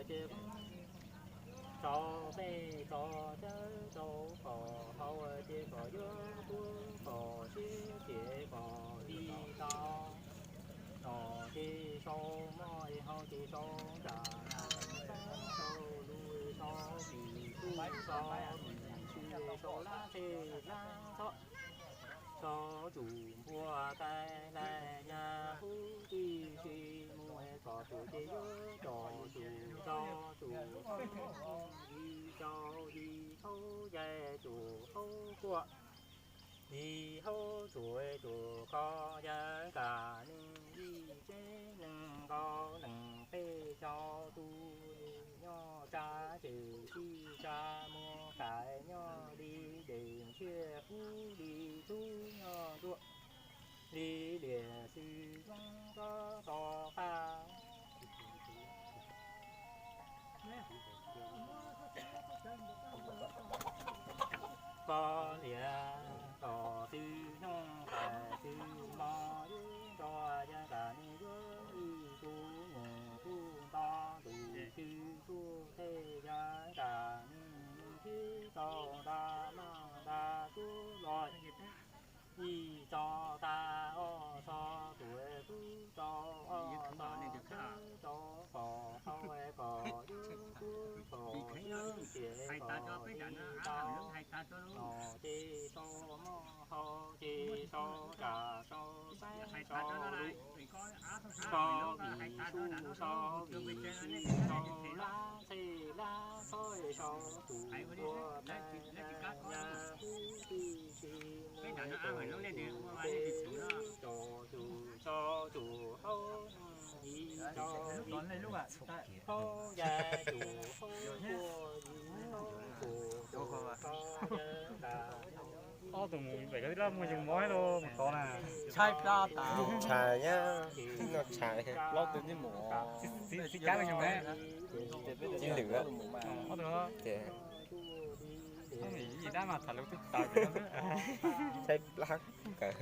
Ces rau peb tso cawv rau kom hau, ces kom yuav tuaj kom siab, ces kom li tau. Nom ces sau moj es hau ces sau nram, sau lus sau vim, tuj sau vim, tsis sau lab txhej lab txhob, sau tsum npua tais lais nyas huv tib si mus, kom tsum ces yuav tsom tsum rau tsum, yim rau yim haub yaig tsum haub kuaj, yim haub tsum tsum kho yav kam neeg yim tsev neeg nkaus neeg peb caug tus, nyob tsa ces tib tsa muag kais nyob li dej ntshiab kub li tub nyob nruab li liam xwm zoo rov tau qab. Koj liam tom tw nyoog qais tw hmo, yeej nrog yeej kam neeg yuav ib tug nyuj tub nto, tus twg tuaj tej yeej kam neeg ntsib tau nta maj nta tub los. Ib tso tas ob tso tuam, tub tso ob tso, tub tso kom hau kom yub, tub kom siab, ces kom li tau. Nom ces sau moj, hau ces sau nram, sau xaib, sau lus, sau vim, suj sau vim, sib sau lab txhej lab txhob, sau tsum npua tais lais nyas huv tib si mus, ces tso tsum, tso tsum haub yim, tso yim haub yaig tsum haub kuaj, yim haub tsum tsum tso yaig tas. Ob tug mus pem koj tij laug muaj yus mob los mus tod na. Tshaib plab tas. Tshais nyab, tib no tshais. Plaub tug tib mus. Txij kab yus ne. Tib lwm. Ob tug. Ces yim dab mas tham lus twb tas. Tshaib plab kawg.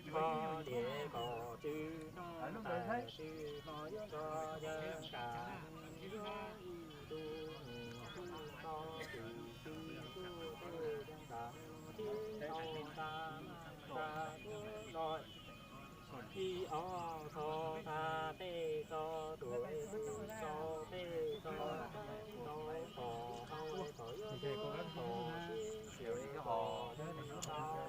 Koj tias kom tsw nyoog tais tsw hmo, yuav nrog yawg kam yuav ib tug nyuj tub nto, tus twg tuaj tej yeej kam neeg ntsib tau nta maj nta tub los. Ib ob tso tas peb tso tuam, tub tso peb tso, tub tso kom hau kom yuav, tub tso siab kom li tau.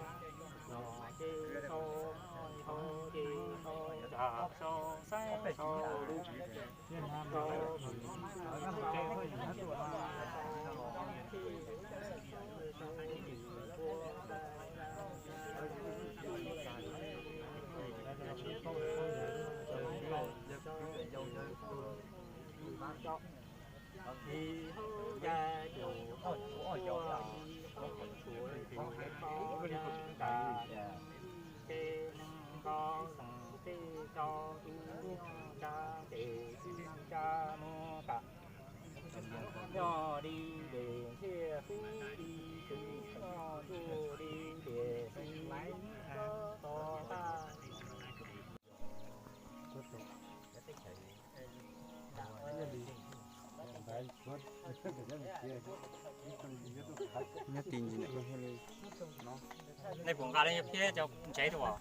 Nom ces sau moj, hau ces sau nram, sau xaib, sau lus, sau vim, sau Yim haub yaig tsum haub kuaj, yim haub tsum tsum kho yav kam, yim tsev neeg nkaus neeg peb caug tus, nyob tsa ces tib tsa muag kam, nyob li dej ntshiab kub li tw, nyob nruab li liam xwm zoo rov tau qab. Nyob ti ntsis na. Nej puas nqa lub nyuag phiab cov ntsev rau os?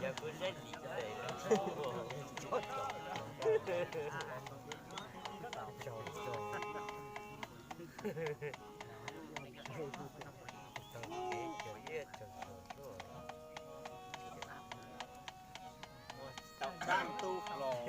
Yog kuv saib lim tes los tsaug tsaug. Tau kev kawm txog txog tuaj. Tau dab tub los.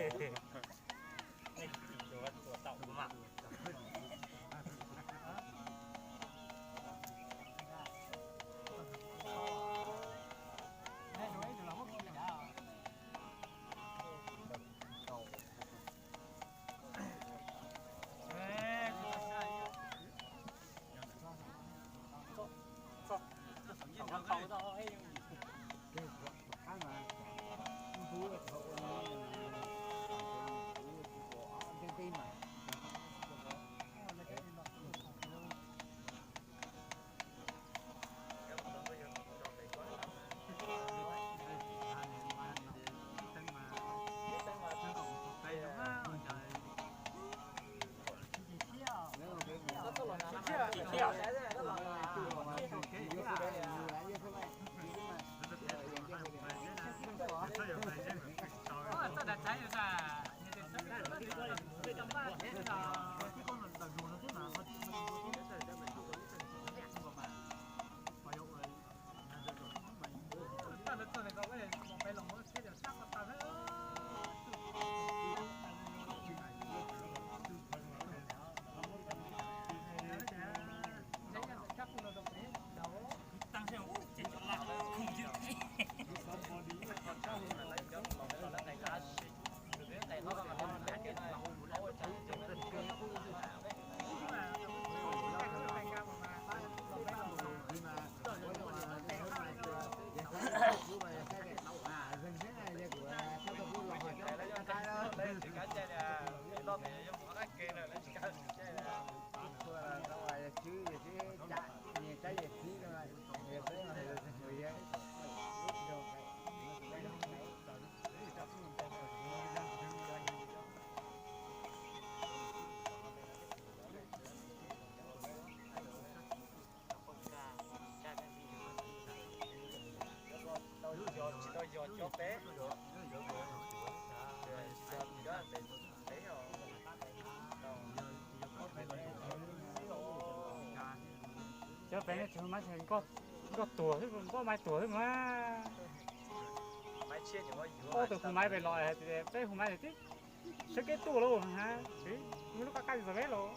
Cov pem no tsis hu maiv, nkauj tuag xwb, nkauj maiv tuag xwb mas. Ob tug hu maiv pem los hais tias peb hu maiv tib sab kev tuaj lauj, ha, muaj lub qab qab txog peb los.